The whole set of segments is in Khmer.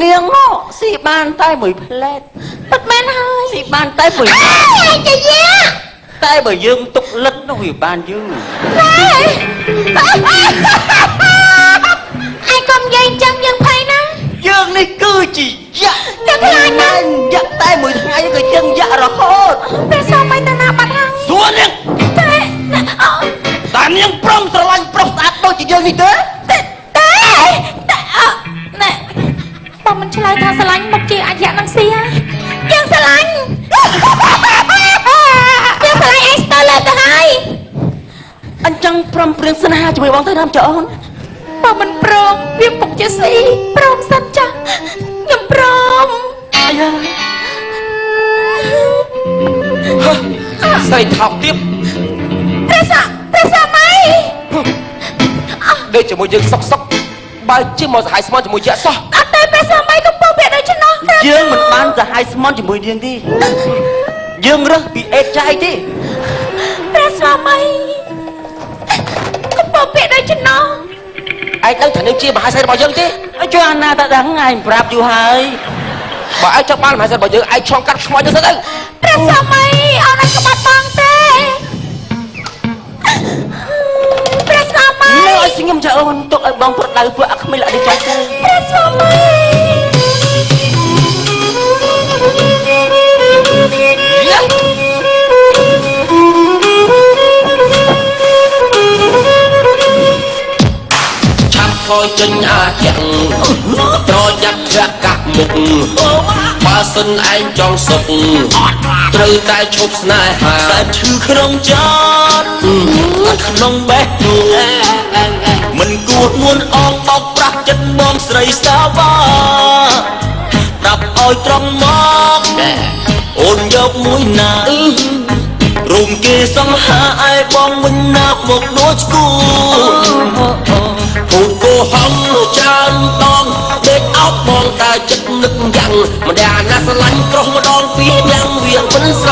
នាងស៊ីបានតែមួយផ្លែត ពិតមែនហើយ ស៊ីបានតែមួយ អើយចាយា តែបើយើងទុកលិតនោះវាបានយូរ តែឯងកុំនិយាយចឹងយើងភ័យណា យើងនេះគឺជាយៈ តែខ្លាចណាស់ យៈតែមួយថ្ងៃក៏ជាងយៈរហូត ព្រះស្វាមីទៅណាបាត់ហើយ សួរនាង តែអូ តានាងព្រមស្រឡាញ់ប្រុសស្អាតដូចជាយើងនេះទេ តែតែតែអណែបើមិនឆ្លើយថាស្រឡាញ់មកជាអយៈនឹងស៊ីហ่ะយើងស្រឡាញ់យើងស្រឡាញ់ឯងស្ទើរលើទៅហើយ អញ្ចឹងព្រមព្រៀងស្នេហាជាមួយបងទៅណាមចៅអូន បើមិនព្រមវាពុកជាស៊ីព្រមសិនចាស់ខ្ញុំព្រម អាយ៉ា ស្រីថោកទៀត ព្រះសាព្រះសាមី ដេកជាមួយយើងសុកសុកបើជាមកសហាយស្មន់ជាមួយយៈសោះ អត់ទេព្រះសាមីកំពុងពាក់ដូច្នោះ យើងមិនបានសហាយស្មន់ជាមួយនាងទេយើងរើសពីអេតចាយទេ ព្រះស្វាមីកំពុងពាក្យដូច្នោះ ឯងដឹងថានាងជាមហាសីរបស់យើងទេ អើជួយអាណាតាដឹងឯងប្រាប់យូរហើយ បើឯងចង់បានមហាសីរបស់យើងឯងឆ្លងកាត់ខ្មោចទៅសិនទៅ ព្រះស្វាមីអូនអត់ក្បត់បងទេព្រះស្វាមី នៅឲ្យស្ងៀមចៅអូនទុកឲ្យបងប្រដៅពួកអាក្មេងល្អនេះចាស់ទៅ ព្រះស្វាមី ឆាប់ថយចេញអាយ៉ាងត្រយ៉ាក់ធាក់កាក់មុខបើសិនឯងចង់សុខត្រូវតែឈប់ស្នេហា សែបឈឺក្នុងចិត្តក្នុងបេះដូងមិនគួរនួនអងបោកប្រាស់ចិត្តបងស្រីសាវ៉ាប្រាប់ឲ្យត្រង់មកអូនយកមួយណារួមគេសង្ហាឯបងវិញណាមកដូចគូ ពូកោហំច្រើនដងដេកអោបបងតែចិត្តនឹកយ៉ាងម្ដងណាស្រឡាញ់ប្រុសម្ដងពីរយ៉ាងវាមិនស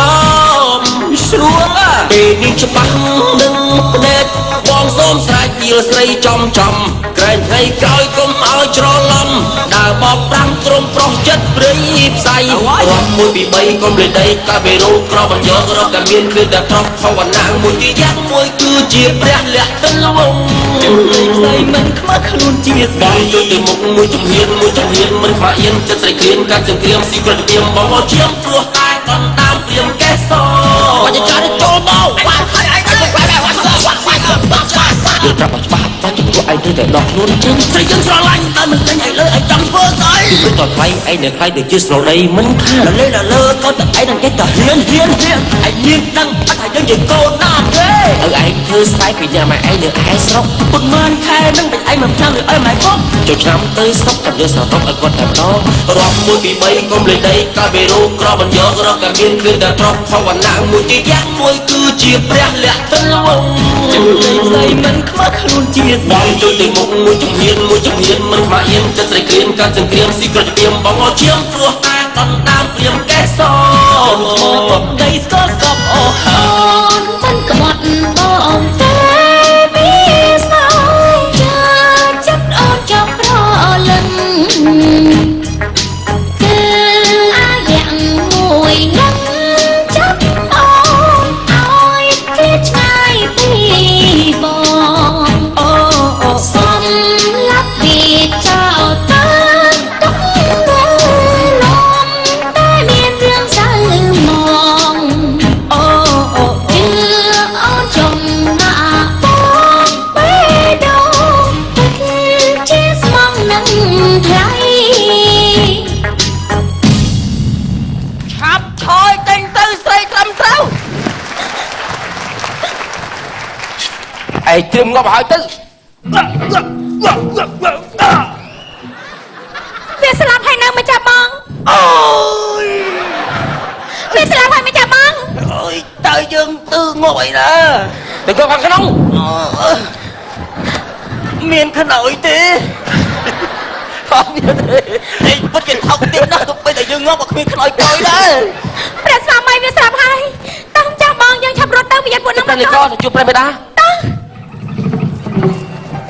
ម ស្រួល ពេលនេះច្បាស់នឹងភ្នែកបងសូមស្រែកដៀលស្រីចំចំក្រែងថ្ងៃក្រោយកុំឲ្យច្រឡំដើរបោកប្រាំងក្រុមប្រុសចិត្តព្រៃផ្សៃរាប់មួយពីបីកុំលេដីកាបេរូក្របញ្យករកតែមានគឺតែប្រុសភវនាងមួយជាយ៉ាងមួយគឺជាព្រះលក្ខិនវង្ស ស្រីមិនខ្មាស់ខ្លួនជាស្ ប រី ងជួយទៅមុខមួយជំហានមួយជំហានមិនខ្មាស់អៀនចិត្តស្រីគ្រាមកាត់ចង្គ្រាមស៊ីក្រត្រៀមបងមកឈាមព្រោះតែដណ្ដើមព្រាមកេសរបច្ចចារចូលមកវ៉ាហើយឯងទៅវ៉ាវ៉ាវ៉ាវ៉ាវ៉ាយល់ប្រាប់ឲ្យច្បាស់បាច់ជំនួសឯងត្រូវតែដោះខ្លួនចេញ ស្រីយើងស្រឡាញ់តែមិនចេញឲ្យលើឯងចង់ធ្វើស្អី ពីព្រោះតថ្លៃឯងនៅខ្លាយដូចជាស្រដីមិនខាន លលេលលើកូនតែឯងនឹងចេះតែហ៊ានហ៊ានហ៊ានឯងមានដឹងអត់ថាយើងជាកូនណាទេ ឲ្យឯងធ្វើស្រែពីញ៉ាំឯងនៅឯស្រុក ប៉ុន្មានខែនឹងមិនឯងមិនឆ្នាំឬអីម៉ែកុំ ចូលឆ្នាំទៅស្រុកចាំយើងស្ររុកឲ្យគាត់តែម្ដងរាប់មួយពីបីកុំលេដីកាបេរូក្របញ្យករកតែមានគឺតែប្រុសភវនាងមួយជាយ៉ាងមួយគឺជាព្រះលក្ខិនវង្ស ស្រីមិនខ្មាស់ខ្លួនជាស្ ប រី ងជួយទៅមុខមួយជំហានមួយជំហានមិនខ្មាស់អៀនចិត្តស្រីគ្រាមកាត់ចង្គ្រាមស៊ីក្រត្រៀមបងអឈាមព្រោះតែដណ្ដើមព្រាមកេសរ ដីស្គាល់សពអូ អូនមិនក្បត់បងទេវាស្មោចាចិត្តអូនចង់ប្រលឹងគឺអាយ៉ាងមួយនឹងចាប់អូនឲ្យឃ្លាតឆ្ងាយពីបង អូអូ សំឡាប់វាចោលទៅទុកនៅលំតែមានរឿងសៅមង អូអូ ជឿអូនចំណាក់បងពេលដូងពិតជាស្មងនឹងថ្លៃ ឆាប់ឆយចេញទៅស្រីត្រឹមត្រូវ ឯងត្រៀមងាប់ឲ្យហើយទៅ យើងទៅងាប់អីណា ទៅយកខាងក្នុង មានខ្នើយទេអត់មានទេឯងពិតគេថោកទៀតណាស់ទៅពេលតែយើងងាប់ក៏គ្មានខ្នើយក្រោយដែរ ព្រះស្វាមីវាស្រាប់ហើយតោះចាស់បងយើងឆាប់រត់ទៅប្រយ័ត្នពួកហ្នឹង ព្រះនិក មក ទៅជួបព្រះបិតា។